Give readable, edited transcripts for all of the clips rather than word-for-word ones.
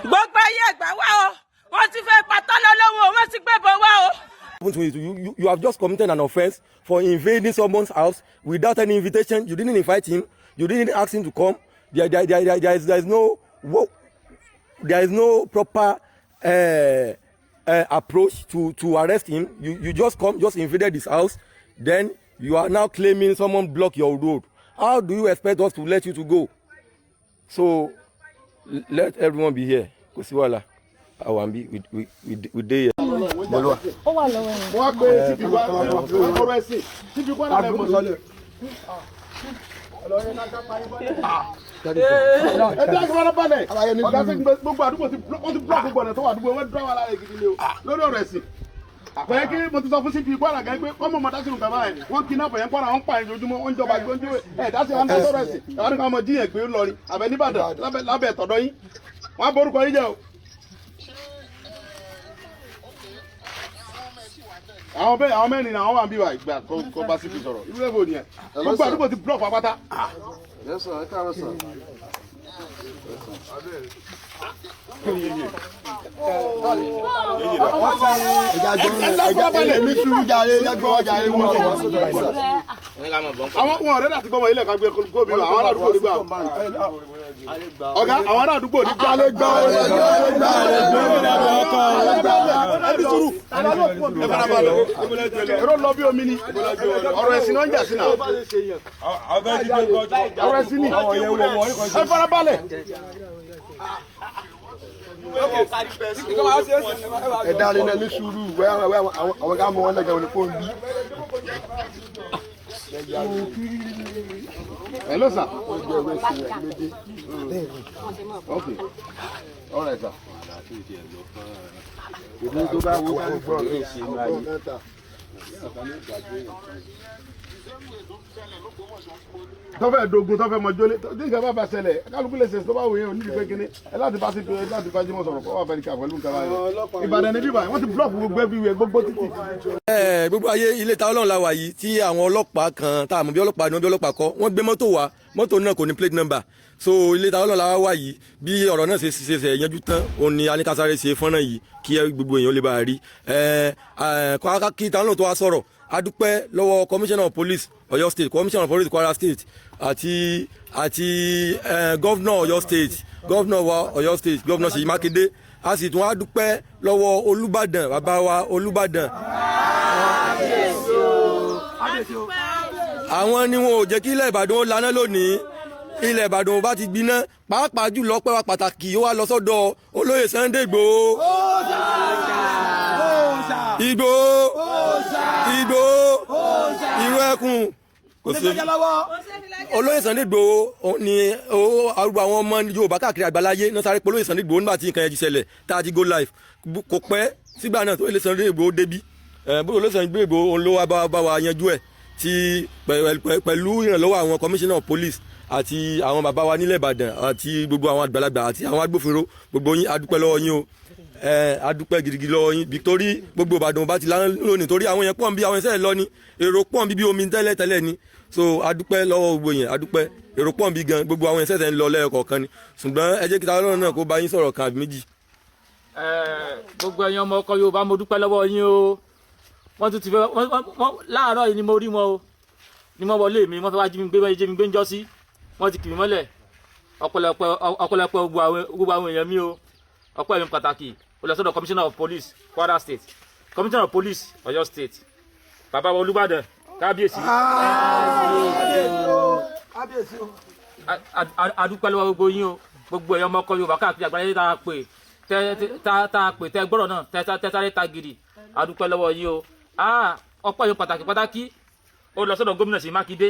Gbogbo ayé ẹgbà wá o, wọ́n ti fẹ́ pa Tọ́lá lọ́wọ́, wọ́n ti gbébọn wá o. To you, you have just committed an offense for invading someone's house without any invitation. You didn't invite him. You didn't ask him to come. There is no proper approach to arrest him. You just come, just invaded his house. Then you are now claiming someone block your road. How do you expect us to let you to go? So let everyone be here. Kò sí wàhálà. Àwọn bí we dey here. Ó wà lọ́wọ́ yẹn. Wọ́n á pé CP wa ọ̀rọ̀ ẹ̀sìn, CP Kwara lẹ́ mọ̀ sọ́lẹ̀. Ẹ jẹ́ kí wọ́n balẹ̀. Ọ̀gá sí gbogbo àdúgbò tí wọ́n ti block gbogbo ọ̀nà tó wà àdúgbò wọ́n dúró wà lára gidi ni o lórí ọ̀rọ̀ ẹ̀sìn. Àpẹẹrẹ kí mo ti sọ fún CP Kwara gan pé kọ́mọ̀ mọ̀ dásìrò bàbá ẹ̀, wọ́n kidnap yẹn Kwara, wọ́n pa ẹ̀ lójúmọ́, wọ́n jọba gbójú ẹ̀ dásì wọn dásọ̀rọ̀ ẹ̀sìn. Ẹ̀wọ́n ní ká ọmọ jíyàn gbé lọrin àbẹ̀ nìbàdàn lábẹ́ tọ̀dọ̀ yín, wọ́n á borúkọ yín jẹ́ o. Àwọn bẹ́ẹ̀, àwọn mẹ́rin ni àwọn wà ń bí wa ìgbà kó bá CP sọ̀rọ̀. Irú ẹ̀ bò nìyẹn, gbogbo àdúgbò ti block wa pátá. Yes, sir. Ẹ káàárọ̀, sir. Ẹ̀mí sùúrù jàre, ẹgbẹ́ jàre wọ́n. Àwọn wọn ọ̀rẹ́ láti gbọ́mọ ilé ẹ̀ka gbé kó bí àwọn ará àdúgbò nígbà. Ọ̀gá, àwọn ará àdúgbò nígbà. Ẹbí sùúrù. Ẹ fara balẹ̀. Èrò lọ bí omi ni. Ọ̀rọ̀ ẹ̀sìn náà ń jà sí náà. Ọ̀rọ̀ ẹ̀sìn ni. Ẹ fara balẹ̀. Ẹ dáre náà, ní sùúrù wẹ́ àwọn ká mọ wọn lẹ́gẹ̀ẹ́ wọn ní fóònù bí. Hello, sir. Wọ́n gbé ẹgbẹ́ sí ẹ̀ lóde. Okay. All right, sir. Ìlú tó bá wọ́n gbọ́ ọgbọ́n mẹ́ta. Tọ́fẹ̀ dogun, tọ́fẹ̀ mọ̀jọ́lé tí nǹkan bá ba ṣẹlẹ̀, kálukú lè ṣe tó bá wù yẹn. Onídìí pé kíní ẹ láti bá sí ẹ láti bá jímọ̀ sọ̀rọ̀ kó wà fẹ́ẹ́ pẹ̀lú nǹkan báyìí. Ìbàdàn ní bíbá wọ́n ti block gbogbo everywhere, gbogbo títì. Ẹ gbogbo ayé, ilé ta Ọlọ́run la wà yìí tí àwọn ọlọ́pàá kan tá a mọ̀ bí ọlọ́pàá ni wọ́n bí ọlọ́pàá kọ́, wọ́n gbé mọ́tò wá, mọ́tò náà kò ní plate number. So ilé ta Ọlọ́run la wà yìí. Bí ọ̀rọ̀ náà ṣe ṣe ṣe yanjú tán, òun ni aníkásáré ṣe fọ́nrán yìí kí gbogbo èèyàn lè bá a rí. Ẹ ẹ kí ta Ọlọ́run tó wá sọ̀rọ̀, a dúpẹ́ lọ́wọ́ Commissioner of Police Ọ̀yọ́ State, Commissioner of Police Kwara State àti Governor Ọ̀yọ́ State, Governor wa Ọ̀yọ́ State, Governor Ṣèyí Mákindé. A sì tún wá dúpẹ́ lọ́wọ́ Olúbàdàn, bàbá wa Olúbàdàn. Àwọn ni wọn ò jẹ́ kí ilẹ̀ Ìbàdàn ó laná lónìí. Ilẹ̀ Ìbàdàn ò bá ti gbiná. Pàápàá jùlọ, pẹ́ wa pàtàkì ó wá lọ sọ́dọ̀ olóyè Sunday Igboho. Igboho, Igboho, irú ẹkùn kò sí. Olóyè Sunday Igboho ni arúgbó àwọn ọmọ Yorùbá káàkiri àgbáláyé náà sáré pé olóyè Sunday Igboho nígbà tí nǹkan yẹn ti ṣẹlẹ̀ tá a ti go live. Kò pẹ́ sígbà náà tó olóyè Sunday Igboho débí. Bó olóyè Sunday Igboho, òun ló wá bá wa yanjú ẹ̀ tí pẹ̀lú ìrànlọ́wọ́ àwọn Commissioner of Police àti àwọn bàbá wa nílẹ̀ Ìbàdàn àti gbogbo àwọn àgbàlagbà àti àwọn agbófinró. Gbogbo yín, adúpẹ́ lọ́wọ́ yín o. Adúpẹ́ gidigidi lọ́wọ́ yín torí gbogbo Ìbàdàn bá ti lánàá lónìí, torí àwọn yẹn pọ̀ ń bí, àwọn ẹsẹ̀ lọ ni, èrò pọ̀ ń bí bí omi tẹ́lẹ̀ tẹ́lẹ̀ ni. So adúpẹ́ lọ́wọ́ gbogbo yẹn, adúpẹ́. Èrò pọ̀ ń bí gan, gbogbo àwọn ẹsẹ̀ ń lọ lẹ́ẹ̀kọ̀ọ̀kan ni. Ṣùgbọ́n ẹ jẹ́ kí ta Ọlọ́run náà kó bá yín sọ̀rọ̀ kan àbí méjì. Gbogbo ẹ̀yin ọmọ ọkọ Yorùbá, mo dúpẹ́ lọ́wọ́ yín o. Wọ́n tún ti fẹ́ wọ́n láàárọ̀ yìí ni mo rí wọn o, ni wọ́n wọlé mi, wọ́n fẹ́ wá jí mi gbé, jí mi gbé ń jọ́ sí. Wọ́n ti kì mí mọ́lẹ̀. Ọ̀pọ̀lọpọ̀ ọ̀pọ̀lọpọ̀ gbogbo àwọn èèyàn mi o. Ọpẹ́ mi pàtàkì ó lọ sọ́dọ̀ Commissioner of Police Kwara State, Commissioner of Police Ọ̀yọ́ State, bàbá wa Olúbàdàn, kábíyèsí. A dúpẹ́ lọ́wọ́ gbogbo yín o. Gbogbo ẹ̀yọ́ ọmọ ọkọ Yorùbá káàkiri àgbáyé tá a pè, tá a pè, tẹ́ gbọ́dọ̀ náà, tẹ́ sáré ta gidi, a dúpẹ́ lọ́wọ́ yín o. Ọpẹ́ yín pàtàkì pàtàkì ó lọ sọ́dọ̀ gómìnà Ṣèyí Mákindé.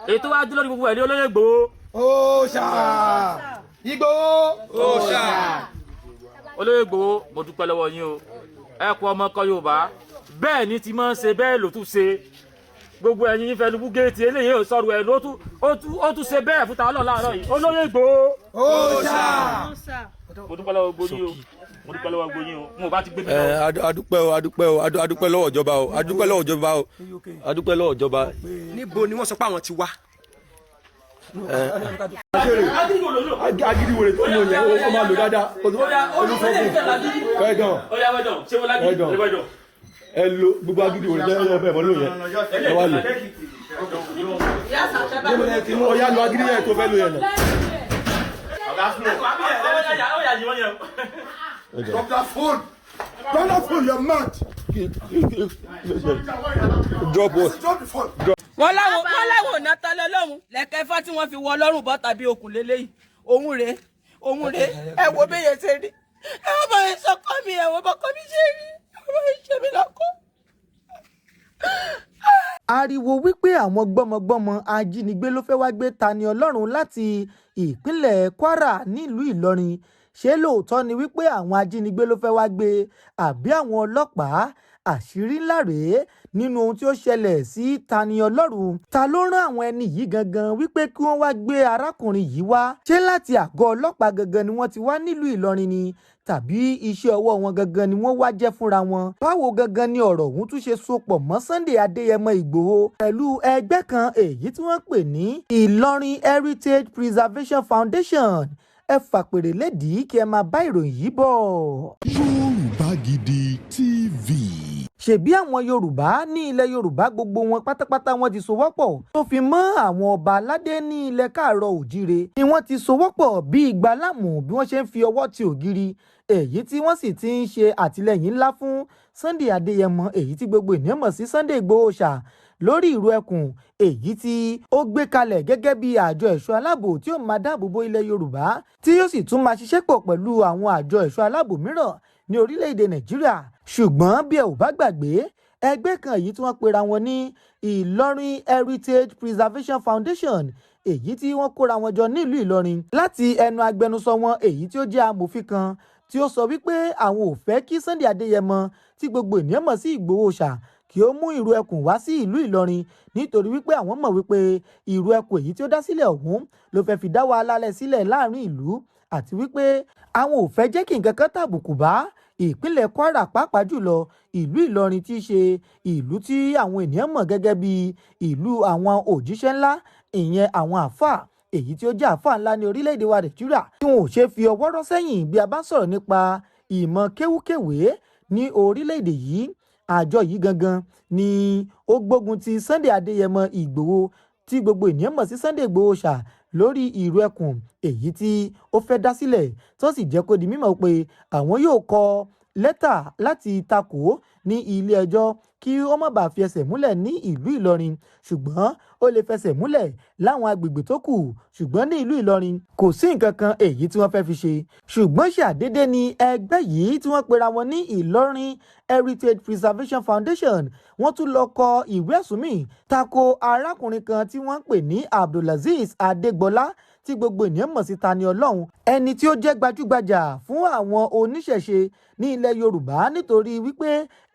Èyí tó wá dé lórí gbogbo ẹ̀ ní olóyè Ìgbòho. Òòṣà Ìgbòho. Òòṣà. Olóyè Ìgbòho, mo dúpẹ́ lọ́wọ́ yín o. Ẹ kú ọmọ ọkọ Yorùbá, bẹ́ẹ̀ ni ti máa ń ṣe, bẹ́ẹ̀ ló tún ṣe. Gbogbo ẹ̀yin fẹnubú géètì eléyìí ò sọ̀rọ̀ ẹ̀ ló tún ṣe bẹ́ẹ̀ fún ta Ọlọ́run láàárọ̀ yìí. Olóyè Ìgbòho. Òòṣà. Mo dúpẹ́ lọ́wọ́ gbogbo yín o, mo dúpẹ́ lọ́wọ́ gbogbo yín o. Mo bá ti gbé mi Ẹ lọ. Adúpẹ́ o, adúpẹ́ o, adúpẹ́ lọ́wọ́ ìjọba o, adúpẹ́ lọ́wọ́ ìjọba o, adúpẹ́ lọ́wọ́ ìjọba. Níbo ni wọ́n sọ pé àwọn ti wá? Agídí wèrè tó lò yẹn, ó máa lò dáadáa. Olùfọ́fún well done. Ó yá, well done. Ṣé mo lágídí? Well done. Well done. Ẹ lo gbogbo agídí wèrè tẹ́ ẹ fẹ́ mọ́ lò yẹn, ẹ wá lò. Ó yá, lo agídí yẹn tó fẹ́ lò yẹn náà. Ó yá, yìí wọ́n yẹn. Drop that phone. Drop that phone, you're mad. Drop what? Drop the phone. Wọ́n láwọn ò ná tálẹ́ lọ́rùn lẹ́kẹ́fà tí wọ́n fi wọ ọlọ́run bọ́ tàbí okùn lélẹ́yìí. Òun rèé, òun rèé. Ẹ wo béyẹn ṣe rí, ẹ wo bá yẹn sọkọ mi, ẹ wo bọ́kọ mi ṣe rí, ẹ wo bá yẹn ṣe mí lọ́kọ́. Ariwo wípé àwọn gbọ́mọgbọ́mọ ajínigbé ló fẹ́ wá gbé Tani Olohun láti ìpínlẹ̀ Kwara nílùú Ìlọrin, ṣé lóòótọ́ ni wípé àwọn ajínigbé ló fẹ́ wá gbé àbí àwọn ọlọ́pàá? Àṣírí ńlá rèé nínú ohun tí ó ṣẹlẹ̀ sí Tani Olohun. Ta ló rán àwọn ẹni yìí gangan wípé kí wọ́n wá gbé arákùnrin yìí wá? Ṣé láti àgọ́ ọlọ́pàá gangan ni wọ́n ti wá nílùú Ìlọrin ni, tàbí iṣẹ́ ọwọ́ wọn gangan ni wọ́n wá jẹ́ fúnra wọn? Báwo gangan ni ọ̀rọ̀ ọ̀hún tún ṣe sopọ̀ mọ́ Sunday Adéyẹmọ Ìgbòho pẹ̀lú ẹgbẹ́ kan èyí tí wọ́n pè ní Ìlọrin Heritage Preservation Foundation? Ẹ fàpèrè lédìí kí ẹ máa bá ìròyìn yìí bọ̀. Yorùbá Gidi TV. Ṣebí àwọn Yorùbá ní ilẹ̀ Yorùbá, gbogbo wọn pátápátá, wọn ti sowọ́pọ̀, tó fi mọ́ àwọn ọba aládé ní ilẹ̀ káàárọ̀ òjíire ni wọ́n ti sowọ́pọ̀ bí ìgbà láàmú, bí wọ́n ṣe ń fi ọwọ́ ti ògiri, èyí tí wọ́n sì ti ń ṣe àtìlẹ́yìn ńlá fún Sunday Adéyẹmọ, èyí tí gbogbo ènìyàn mọ̀ sí Sunday Igboho ṣà, lórí ìró ẹkùn èyí tí ó gbé kalẹ̀ gẹ́gẹ́ bí àjọ ẹ̀ṣọ́ aláàbò tí ó máa dáàbò bo ilẹ̀ Yorùbá, tí yóò sì tún máa ṣiṣẹ́ pọ̀ pẹ̀lú àwọn àjọ ẹ̀ṣọ́ aláàbò mìíràn ní orílẹ̀-èdè Nàìjíríà. Ṣùgbọ́n bí ẹ ò bá gbàgbé, ẹgbẹ́ kan èyí tí wọ́n pera wọn ní Ìlọrin Heritage Preservation Foundation, èyí tí wọ́n kóra wọn jọ nílùú Ìlọrin, láti ẹnu agbẹnusọ wọn èyí tí ó jẹ́ amòfin kan, tí ó sọ wípé àwọn ò fẹ́ kí Sunday Adéyẹmọ, tí gbogbo ènìyàn mọ̀ sí Ìgbòho ṣà, kí ó mú ìró ẹkùn wá sí ìlú Ìlọrin, nítorí wípé àwọn mọ̀ wípé ìró ẹkùn èyí tí ó dá sílẹ̀ ọ̀hún ló fẹ́ fi dá wàhálà lẹ̀ sílẹ̀ láàrin ìlú, àti wípé àwọn ò fẹ́ jẹ́ kí nǹkan kan tàbùkù bá ìpínlẹ̀ Kwara, pàápàá jùlọ ìlú Ìlọrin, tí í ṣe ìlú tí àwọn ènìyàn mọ̀ gẹ́gẹ́ bí ìlú àwọn òjíṣẹ́ ńlá, ìyẹn àwọn àáfàá, èyí tí ó jẹ́ àáfàá ńlá ní orílẹ̀-èdè wa Nàìjíríà, tí wọn ò ṣe fi ọwọ́ rọ́ sẹ́yìn bí a bá sọ̀rọ̀ nípa ìmọ̀ kéwúkéwé ní orílẹ̀-èdè yìí. Àjọ yìí gangan ni ó gbógun ti Sunday Adéyẹmọ Ìgbòho, tí gbogbo ènìyàn mọ̀ sí Sunday Ìgbòho ṣà, lórí ìró ẹkùn èyí tí ó fẹ́ dá sílẹ̀, tó sì jẹ́ kó di mímọ̀ pé àwọn yóò kọ lẹ́tà láti takò ó ní ilé-ẹjọ́ kí ó má bàa fi ẹsẹ̀ múlẹ̀ ní ìlú Ìlọrin. Ṣùgbọ́n ó lè fẹsẹ̀ múlẹ̀ láwọn agbègbè tó kù, ṣùgbọ́n ní ìlú Ìlọrin, kò sí nǹkan kan èyí tí wọ́n fẹ́ fi ṣe. Ṣùgbọ́n ṣàdédé ni ẹgbẹ́ yìí tí wọ́n pera wọn ní Ìlọrin Heritage Preservation Foundation, wọ́n tún lọ kọ ìwé ẹ̀sùn míì tako arákùnrin kan tí wọ́n ń pè ní Abdulazeez Adégbọlá, tí gbogbo ènìyàn mọ̀ sí Tani Olohun, ẹni tí ó jẹ́ gbajúgbajà fún àwọn oníṣẹ̀ṣe ní ilẹ̀ Yorùbá, nítorí wípé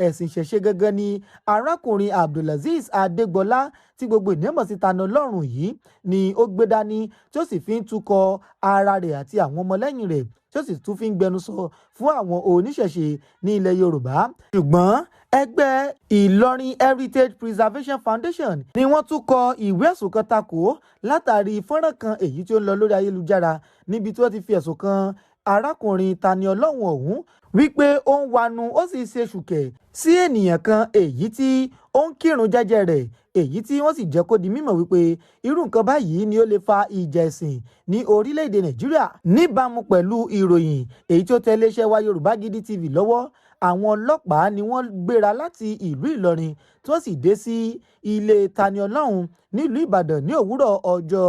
ẹ̀sìn ìṣẹ̀ṣe gangan ni arákùnrin Abdulazeez Adégbọlá, tí gbogbo ènìyàn mọ̀ sí Tani Olohun yìí, ni ó gbé dání, tí ó sì fi ń tukọ̀ ara rẹ̀ àti àwọn ọmọlẹ́yìn rẹ̀, tí ó sì tún fi ń gbẹnusọ fún àwọn oníṣẹ̀ṣe ní ilẹ̀ Yorùbá. Ṣùgbọ́n ẹgbẹ́ Ìlọrin Heritage Preservation Foundation ni wọ́n tún kọ ìwé ẹ̀sùn kan takò látàrí fọ́nrán kan èyí tí ó ń lọ lórí ayélujára, níbi tí wọ́n ti fi ẹ̀sùn kan arákùnrin Tani Olohun ọ̀hún wípé ó ń wanu, ó sì ṣe ṣùkẹ̀ sí ènìyàn kan èyí tí ó ń kírun jẹ́jẹ́ rẹ̀, èyí tí wọ́n sì jẹ́ kó di mímọ̀ wípé irú nǹkan báyìí ni ó lè fa ìjà ẹ̀sìn ní orílẹ̀-èdè Nàìjíríà. Níbàámu pẹ̀lú ìròyìn èyí tí ó tẹ iléeṣẹ́ wa Yorùbá Gidi TV lọ́wọ́, àwọn ọlọ́pàá ni wọ́n gbéra láti ìlú Ìlọrin, tí wọ́n sì dé sí ilé Tani Olohun nílùú Ìbàdàn ní òwúrọ̀ ọjọ́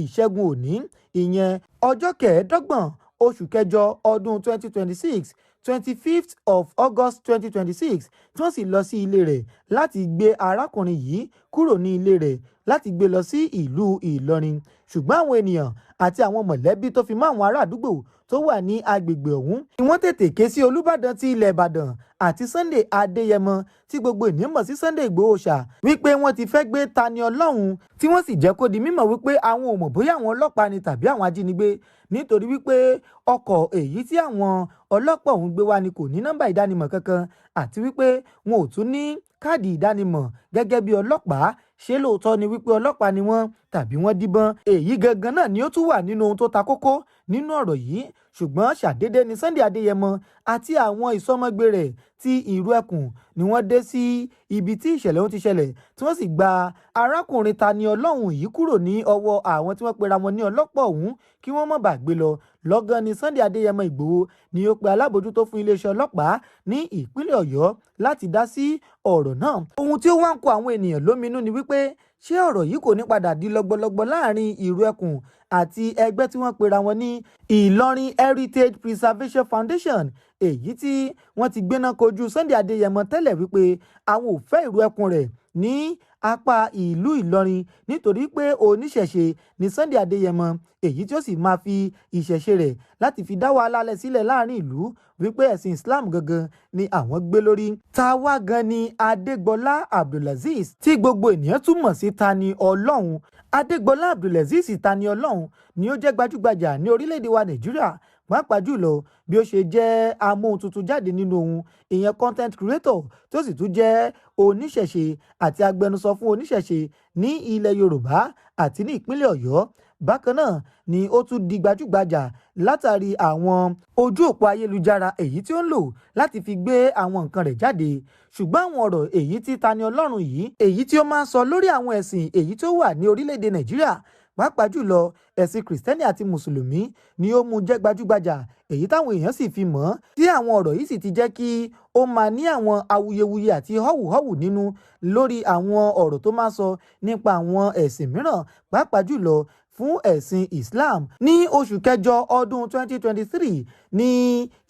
Ìṣẹ́gun òní, ìyẹn ọjọ́ 25 oṣù kẹjọ ọdún 2026, 25th of August 2026, tí wọ́n sì lọ sí ilé rẹ̀ láti gbé arákùnrin yìí kúrò ní ilé rẹ̀ láti gbé lọ sí ìlú Ìlọrin. Ṣùgbọ́n àwọn ènìyàn àti àwọn mọ̀lẹ́bí, tó fi mọ́ àwọn ará àdúgbò tó wà ní agbègbè ọ̀hún, ni wọ́n tètè ké sí Olúbàdàn ti ilẹ̀ Ìbàdàn àti Sunday Adéyẹmọ, tí gbogbo ènìyàn mọ̀ sí Sunday Ìgbòho ṣà, wípé wọ́n ti fẹ́ gbé Tani Olohun, tí wọ́n sì jẹ́ kó di mímọ̀ wípé àwọn ò mọ̀ bóyá àwọn ọlọ́pàá ni tàbí àwọn ajínigbé, nítorí wípé ọkọ̀ èyí tí àwọn ọlọ́pàá ọ̀hún gbé wá ni kò ní nọ́mbà ìdánimọ̀ kankan, àti wípé wọn ò tún ní káàdì ìdánimọ̀ gẹ́gẹ́ bí ọlọ́pàá. Ṣé lóòótọ́ ni wípé ọlọ́pàá ni wọ́n tàbí wọ́n díbọ́n? Èyí gangan náà ni ó tún wà nínú ohun tó ta kókó nínú ọ̀rọ̀ yìí. Ṣùgbọ́n ṣàdédé ni Sunday Adéyẹmọ àti àwọn ìsọmọgbé rẹ̀ ti Ìrù Ẹkùn ni wọ́n dé sí ibi tí ìṣẹ̀lẹ̀ ọ̀hún ti ṣẹlẹ̀, tí wọ́n sì gba arákùnrin Tani Olohun yìí kúrò ní ọwọ́ àwọn tí wọ́n pera wọn ní ọlọ́pàá ọ̀hún kí wọ́n má bàa gbé lọ. Lọ́gán ni Sunday Adéyẹmọ Ìgbòho ni ó pe alábòójútó fún iléeṣẹ́ ọlọ́pàá ní ìpínlẹ̀ Ọ̀yọ́ láti dá sí ọ̀rọ̀ náà. Ohun tí ó wá ń kọ àwọn ènìyàn lóminú ni wípé, ṣé ọ̀rọ̀ yìí kò ní padà di lọ́gbọ́lọ́gbọ́ láàrin Ìrù Ẹkùn àti ẹgbẹ́ tí wọ́n pera wọn ní Ìlọrin Heritage Preservation Foundation, èyí tí wọ́n ti gbéná kojú Sunday Adéyẹmọ tẹ́lẹ̀ wípé àwọn ò fẹ́ Ìrù Ẹkùn rẹ̀ ní apá ìlú Ìlọrin, nítorí pé oníṣẹ̀ṣe ní Sunday Adéyẹmọ, èyí tí ó sì máa fi ìṣẹ̀ṣe rẹ̀ láti fi dá wàhálà lẹ̀ sílẹ̀ láàrin ìlú, wípé ẹ̀sìn Islam gangan ni àwọn gbé lórí? Ta wá gan ni Adégbọlá Abdulazeez tí gbogbo ènìyàn tún mọ̀ sí Tani Olohun? Adégbọlá Abdulazeez Tani Olohun ni ó jẹ́ gbajúgbajà ní orílẹ̀-èdè wa Nàìjíríà, pàápàá jùlọ bí ó ṣe jẹ́ amóhun jáde nínú ohun, ìyẹn content creator, tí ó sì tún jẹ́ oníṣẹ̀ṣe àti agbẹnusọ fún oníṣẹ̀ṣe ní ilẹ̀ Yorùbá àti ní ìpínlẹ̀ Ọ̀yọ́. Bákan náà ni ó tún di gbajúgbajà látàrí àwọn ojú òpó ayélujára èyí tí ó ń lò láti fi gbé àwọn nǹkan rẹ̀ jáde. Ṣùgbọ́n àwọn ọ̀rọ̀ èyí tí Tani Olohun yìí, èyí tí ó máa ń sọ lórí àwọn ẹ̀sìn èyí tó wà ní orílẹ̀-èdè Nàìjíríà, pàápàá jùlọ ẹ̀sìn Kìrìsìtẹ́nì àti Mùsùlùmí, ni ó mú jẹ́ gbajúgbajà, èyí táwọn èèyàn sì fi mọ̀ ọ́n, tí àwọn ọ̀rọ̀ yìí sì ti jẹ́ kí ó máa ní àwọn awuyewuye àti họ́wùhọ́wù nínú lórí àwọn ọ̀rọ̀ tó máa ń sọ nípa àwọn ẹ̀sìn mìíràn, pàápàá jùlọ fún ẹ̀sìn Islam. Ní oṣù kẹjọ ọdún 2023 ní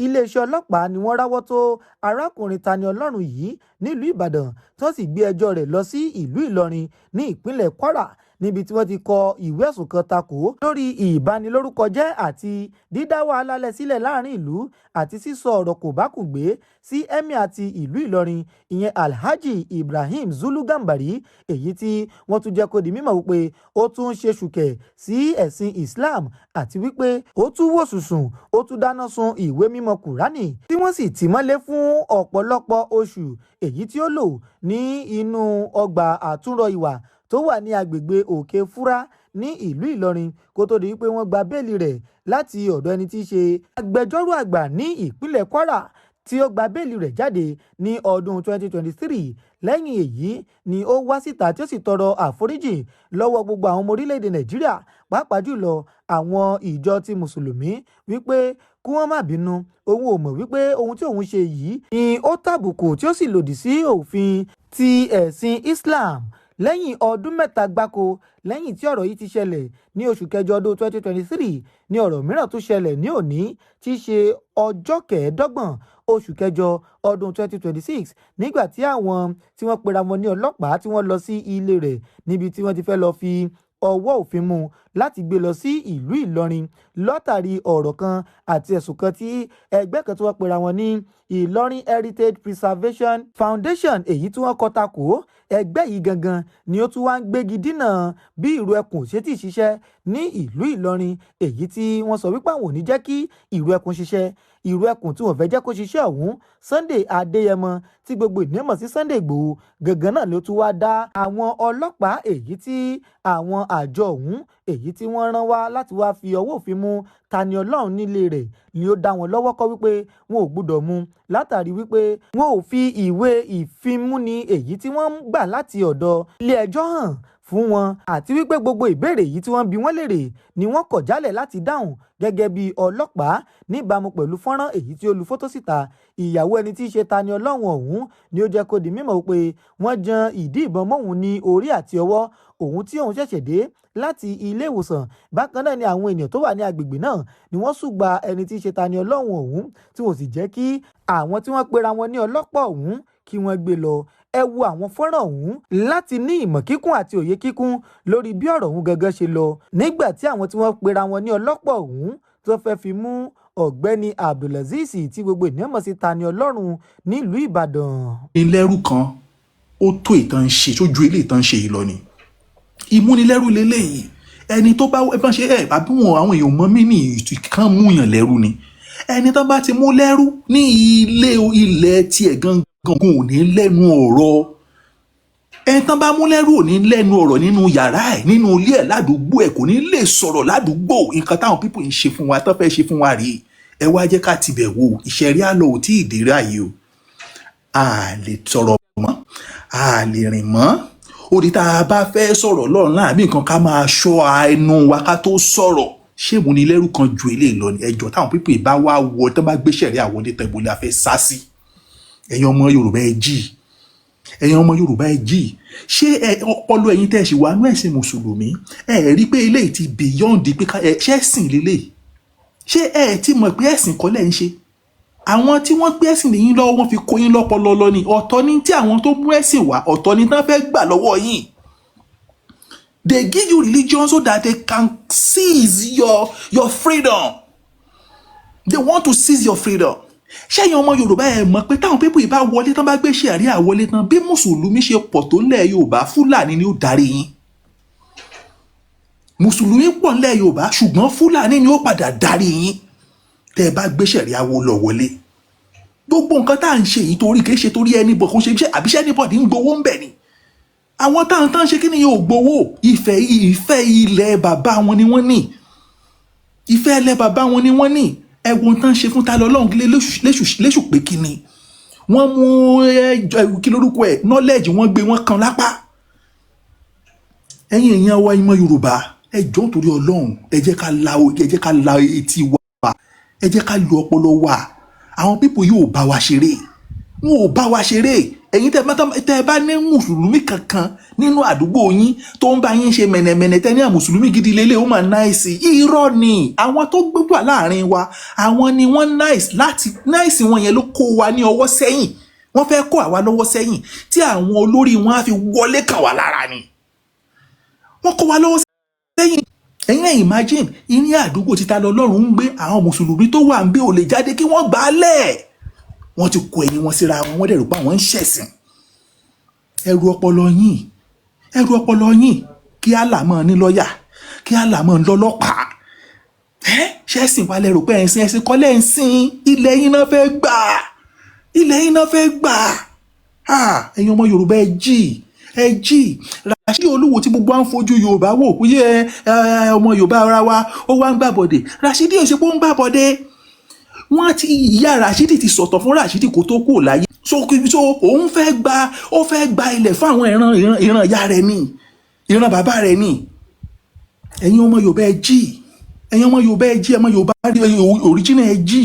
iléeṣẹ́ ọlọ́pàá ni wọ́n ráwọ́ tó arákùnrin Tani Olohun yìí nílùú Ìbàdàn, tí wọ́n sì gbé ẹjọ́ rẹ̀ lọ sí ìlú Ìlọrin ní ìpínlẹ̀ Kwara, níbi tí wọ́n ti kọ ìwé ẹ̀sùn kan takò lórí ìbanilórúkọjẹ́ àti dídá wàhálà lẹ̀ sílẹ̀ láàrin ìlú àti sísọ ọ̀rọ̀ kòbákùngbé sí Emir ti ìlú Ìlọrin, ìyẹn Alhaji Ibrahim Zulu Gambari, èyí tí wọ́n tún jẹ́ kó di mímọ̀ wípé ó tún ṣe ṣùkẹ̀ sí ẹ̀sìn Islam, àti wípé ó tún wò sùsùn, ó tún dáná sun ìwé mímọ́ Kùránì, tí wọ́n sì tì mọ́lé fún ọ̀pọ̀lọpọ̀ oṣù èyí tí ó lò ní inú ọgbà àtúnrọ̀ ìwà tó wà ní agbègbè Òkè Fúrá ní ìlú Ìlọrin, kó tó di wípé wọ́n gba béèlì rẹ̀ láti ọ̀dọ̀ ẹni tí í ṣe agbẹjọ́rò àgbà ní ìpínlẹ̀ Kwara, tí ó gba béèlì rẹ̀ jáde ní ọdún 2023. Lẹ́yìn èyí ni ó wá síta tí ó sì tọrọ àforíjì lọ́wọ́ gbogbo àwọn ọmọ orílẹ̀-èdè Nàìjíríà, pàápàá jùlọ àwọn ìjọ ti Mùsùlùmí, wípé kí wọ́n má bínú, òun ò mọ̀ wípé ohun tí òun ṣe yìí ni ó tàbùkù tí ó sì lòdì sí òfin ti ẹ̀sìn Islam. Lẹ́yìn ọdún 3 gbáko lẹ́yìn tí ọ̀rọ̀ yìí ti ṣẹlẹ̀ ní oṣù kẹjọ ọdún 2023 ní ọ̀rọ̀ mìíràn tún ṣẹlẹ̀ ní òní tí í ṣe ọjọ́ 25 oṣù kẹjọ ọdún 2026, nígbà tí àwọn tí wọ́n pera wọn ní ọlọ́pàá tí wọ́n lọ sí ilé rẹ̀ níbi tí wọ́n ti fẹ́ lọ fi ọwọ́ òfin mú láti gbé lọ sí ìlú Ìlọrin látàrí ọ̀rọ̀ kan àti ẹ̀sùn kan tí ẹgbẹ́ kan tí wọ́n pera wọn ní Ìlọrin Heritage Preservation Foundation, èyí tí wọ́n kọ takò. Ẹgbẹ́ yìí gangan ni ó tún wá ń gbégi dínà bí Ìrù Ẹkùn ṣe ti ṣiṣẹ́ ní ìlú Ìlọrin, èyí tí wọ́n sọ wípé àwọn ò ní jẹ́ kí Ìrù Ẹkùn ṣiṣẹ́. Ìrù Ẹkùn tí wọ́n fẹ́ jẹ́ kó ṣiṣẹ́ ọ̀hún, Sunday Adéyẹmọ tí gbogbo ènìyàn mọ̀ sí Sunday Ìgbòho gangan náà ló tún wá dá àwọn ọlọ́pàá èyí tí àwọn àjọ ọ̀hún èyí tí wọ́n rán wá láti wá fi ọwọ́ òfin mú Tani Olohun nílé rẹ̀ ni ó dá wọn lọ́wọ́ kọ́ wípé wọn ò gbúdọ̀ mú, látàrí wípé wọn ò fi ìwé ìfimúni èyí tí wọ́n ń gbà láti ọ̀dọ̀ ilé ẹjọ́ hàn fún wọn, àti wípé gbogbo ìbéèrè yìí tí wọ́n bi wọ́n léèrè ni wọ́n kọ̀ jálẹ̀ láti dáhùn gẹ́gẹ́ bí ọlọ́pàá, níbàámu pẹ̀lú fọ́nrán èyí tí ó lu fótó síta. Ìyàwó ẹni tí í ṣe Tani Olohun ọ̀hún ni ó jẹ́ kó di mímọ̀ pé wọ́n jan ìdí ìbọn mọ́ òun ní orí àti ọwọ́ òun tí òun ṣẹ̀ṣẹ̀ dé láti ilé ìwòsàn. Bákan náà ni àwọn ènìyàn tó wà ní agbègbè náà ni wọ́n ṣùgbà ẹni tí í ṣe Tani Olohun ọ̀hún, tí wọ́n sì jẹ́ kí àwọn tí wọ́n pera wọn ní ọlọ́pàá ọ̀hún kí wọ́n gbé lọ. Ẹ wo àwọn fọ́nrán ọ̀hún láti ní ìmọ̀ kíkún àti òye kíkún lórí bí ọ̀rọ̀ ọ̀hún gangan ṣe lọ nígbà tí àwọn tí wọ́n pera wọn ní ọlọ́pàá ọ̀hún tó fẹ́ fi mú ọ̀gbẹ́ni Abdulazeez tí gbogbo ènìyàn mọ̀ sí Tani Olohun nílùú Ìbàdàn. Ìmúnilẹ́rú kan ó tó ìtàn ṣe sójú ilé ìtàn ṣe yìí lọ ni ìmúnilẹ́rú lélẹ́yìí. Ẹni tó bá ẹ bá ṣe ẹ àbí wọn àwọn èèyàn mọ́ mí ní ìkàn múyàn lẹ́rú ni. Ẹni tó bá ti mú lẹ́rú ní ilé ilẹ̀ tiẹ̀ gangan ò ní lẹ́nu ọ̀rọ̀. Ẹni tán bá mú lẹ́rú ò ní lẹ́nu ọ̀rọ̀ nínú yàrá ẹ̀, nínú ilé ẹ̀, ládùúgbò ẹ̀, kò ní lè sọ̀rọ̀ ládùúgbò. Nǹkan táwọn people ń ṣe fún wa, tán fẹ́ ṣe fún wa rèé. Ẹ wá jẹ́ ká tibẹ̀ wò. Ìṣẹ̀rí àlọ́ ò tí ì dé ráàyè o. A lè sọ̀rọ̀ mọ́, a lè rìn mọ́. Ó di tá a bá fẹ́ sọ̀rọ̀ lọ́run láàbí nǹkan, ká máa ṣọ́ ẹnu wa ká tó sọ̀rọ̀. Ṣé ìmúnilẹ́rù kan ju eléyìí lọ ni? Ẹjọ́, táwọn people bá wá wọ, tán bá gbé ṣẹ̀rí àwọlé tán, ibo la fẹ́ sá sí? Ẹ̀yin ọmọ Yorùbá, ẹ jí! Ẹ̀yin ọmọ Yorùbá, ẹ jí! Ṣé ẹ ọpọlọ ẹ̀yin tẹ́ ẹ ṣì wà nú ẹ̀sìn mùsùlùmí, ẹ rí pé eléyìí ti beyond pé ẹ ṣẹ́sìn lélẹ́yìí? Ṣé ẹ ti mọ̀ pé ẹ̀sìn kọ́ lẹ̀ ń ṣe? Àwọn tí wọ́n gbé ẹ̀sìn lẹ́yìn lọ́wọ́, wọ́n fi kó yín lọ́pọlọ lọ ni. Ọ̀tọ̀ ni tí àwọn tó mú ẹ̀sìn wá, ọ̀tọ̀ ni tán fẹ́ gbà lọ́wọ́ yín. They give you religion so that they can seize your freedom. They want to seize your freedom. Ṣẹ́yìn ọmọ Yorùbá, ẹ̀ mọ̀ pé táwọn people yìí bá wọlé tán, bá gbé ṣẹ̀ríà wọlé tán, bí mùsùlùmí ṣe pọ̀ tó ńlẹ̀ Yorùbá, Fúlàní ni ó darí yín. Mùsùlùmí pọ̀ ńlẹ̀ Yorùbá, ṣùgbọ́n Fúlàní ni ó padà darí yín tẹ́ ẹ bá gbé ṣẹ̀ríà wo lọ wọlé. Gbogbo nǹkan tá à ń ṣe yìí, torí kìí ṣe torí ẹni bọ̀, kò ṣe iṣẹ́ àbíṣẹ́ anybody ń gbowó ń bẹ̀ ni. Àwọn táwọn tán ṣe kí ni yóò gbowó. Ìfẹ́ ilẹ̀ bàbá wọn ni wọ́n ní. Ìfẹ́ ilẹ̀ bàbá wọn ni wọ́n ní. Ẹ̀wọ̀n tán ṣe fún ta lọ lọ́hùn léṣù pé kí ni wọ́n mú kí lórúkọ ẹ̀, knowledge, wọ́n gbé wọn kan lápá. Ẹ̀yin èèyàn wa, ìmọ̀ Yorùbá, ẹ jọ̀ọ́, nítorí Ọlọ́run, ẹ jẹ́ ká la etí wa, ẹ jẹ́ ká lo ọpọlọ wa. Àwọn people yóò bá wa ṣeré, wọn ò bá wa ṣeré. Ẹ̀yin tẹ́ ẹ bá ní mùsùlùmí kankan nínú àdúgbò yín tó ń bá yín ṣe mẹ̀nẹ̀mẹ̀nẹ̀, tẹ́ ní à mùsùlùmí gidi lélẹ̀, ó máa nice, irọ́ ni. Àwọn tó gbé wà láàrin wa, àwọn ni wọ́n nice. Láti nice wọn yẹn ló kó wa ní ọwọ́ sẹ́yìn. Wọ́n fẹ́ kó àwa lọ́wọ́ sẹ́yìn tí àwọn olórí wọn á fi wọlé kàn wá lára ni. Wọ́n kó wa lọ́wọ́ sẹ́yìn. Ẹ̀yin náà imagine, ní àdúgbò títa lọ lọ́rùn ń gbé, àwọn mùsùlùmí tó wà ń gbé ò lè jáde kí wọ́n gbà á lẹ̀. Wọ́n ti kó ẹ̀yìn wọn síra wọn, wọ́n dẹ̀ rò pé àwọn ń ṣẹ̀sìn. Ẹrù ọpọlọ yín, ẹrù ọpọlọ yín. Kí Allah máa ní lọ́ọ̀yà, kí Allah máa ń lọ́lọ́pàá, ẹ́ ṣẹ́sìn wa lẹ́rù pé ẹ̀sìn? Ẹ̀sìn kọ́lẹ̀ ń sìn. Ilẹ̀ yín náà fẹ́ gbà, ilẹ̀ yín náà fẹ́ gbà. Ẹ̀yin ọmọ Yorùbá, ẹ jí, ẹ jí! Rashidi Olúwo tí gbogbo à ń fojú Yorùbá wò pé ọmọ Yorùbá ara wa, ó wá ń gbàbọ̀dè. Rashidi ò ṣe pé ó ń gbàbọ̀dè. Wọ́n ti ìyá Rashidi ti sọ̀tọ̀ fún Rashidi kó tó kúrò láyé. So òun fẹ́ gba, ó fẹ́ gba ilẹ̀ fún àwọn ìran ìyá rẹ̀ ní, ìran bàbá rẹ̀ ní. Ẹ̀yin ọmọ Yorùbá, ẹ jí! Ẹ̀yin ọmọ Yorùbá, ẹ jí! Ọmọ Yorùbá original, ẹ jí!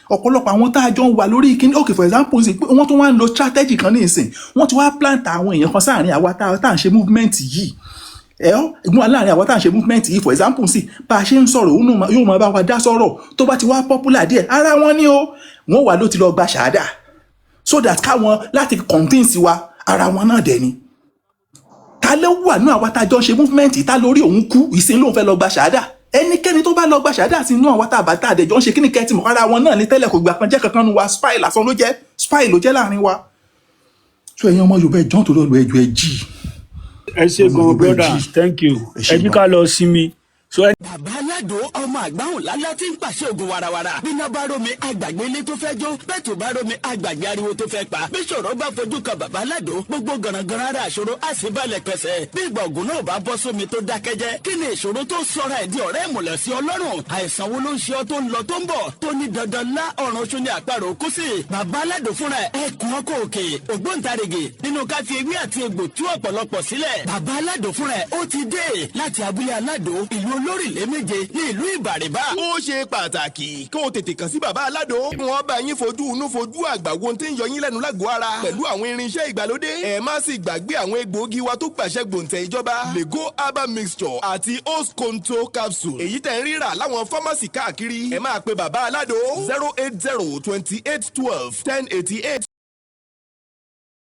Ọ̀pọ̀lọpọ̀ àwọn tá a jọ ń wà lórí kíní, okay, for example, ṣe pé wọ́n tún wá ń lo strategy kan ní ìsìn. Wọ́n ti wá plant àwọn èèyàn kan sáàrin àwa tá à ń ṣe movement yìí. Ẹ ọ́ ìgbọ́n láàrin àwa tá à ń ṣe movement yìí. For example, sí bá a ṣe ń sọ̀rọ̀, òun náà yóò máa bá wa dá sọ̀rọ̀. Tó bá ti wá popular díẹ̀, ara wọn ni ó wọ́n wà ló ti lọ gba ṣàádà so that káwọn láti convince wa. Ara wọn náà dẹ̀ ni. Ta ló wà ní àwa tá a jọ ń ṣe movement tá lórí òun kú ìsìn lóun fẹ́ lọ gba ṣàádà? Ẹnikẹ́ni tó bá lọ gba ṣàádà sí inú àwa tá a bá tá a dẹ̀ jọ ń ṣe kíni kẹ́tì mọ̀, ara wọn náà ní tẹ́lẹ̀, kò gbà kan jẹ́ kankan nu wa. Spy lásán ló jẹ́, spy ló jẹ́ láàrin wa. So ẹ̀yin ọmọ Yorùbá, ẹ jọ̀ọ́, torí Ọlọ́run, ẹ jọ̀ọ́, ẹ jí. Ẹ ṣe Ọmọ gan. Yorùbá, ẹ Brother, jí. thank you. Ẹ ṣe Ẹ jí gan. ká lọ sinmi. So ẹ Bàbá Aládò, ọmọ àgbáhùn lálá tí ń pàṣẹ ògùn warawara. Bíná bá rómi, àgbàgbé ilé tó fẹ́ jó. Bẹ́ẹ̀ tó bá rómi, àgbàgbé ariwo tó fẹ́ pa. Bí ṣòro bá fojú kan bàbá Aládò, gbogbo gànàgànà ara àṣòro á sì balẹ̀ pẹ̀sẹ̀. Bí ìgbà ògùn náà bá bọ́ sómi tó dákẹ́jẹ́, kí ni ìṣòro tó sọra ẹ̀ di ọ̀rẹ́ ìmùlẹ̀ sí Ọlọ́run? Àìsàn wo ló ń ṣe ọ́ tó ń lọ tó ń bọ̀, tó ní dandan lá ọ̀run oṣù ní àparò kú sí? Bàbá Aládò fúnra ẹ̀ ẹkùn ọkọ̀ òkè, ògbóǹtarìgì nínú ká fi ewé àti egbò tú ọ̀pọ̀lọpọ̀ sílẹ̀. Bàbá Aládò fúnra ẹ̀ ó ti dé láti abúlé Aládò, ìlú olórílẹ̀ méje ní ìlú Ìbàrìbà. Ó ṣe pàtàkì kó o tètè kàn sí bàbá Aládò. Wọn bá yín fojú inú fojú àgbà wo ohun tí ń yọ yín lẹ́nu lágọ̀ọ́ ara pẹ̀lú àwọn irinṣẹ́ ìgbàlódé. Ẹ má sì gbàgbé àwọn egbòogi wa tó gbàṣẹ gbòǹtẹ̀ ìjọba, Lego herbal mixture àti Osconto capsule, èyí tẹ̀ ń rírà láwọn pharmacy káàkiri. Ẹ máa pe bàbá Aládò 080 28 12 10 88.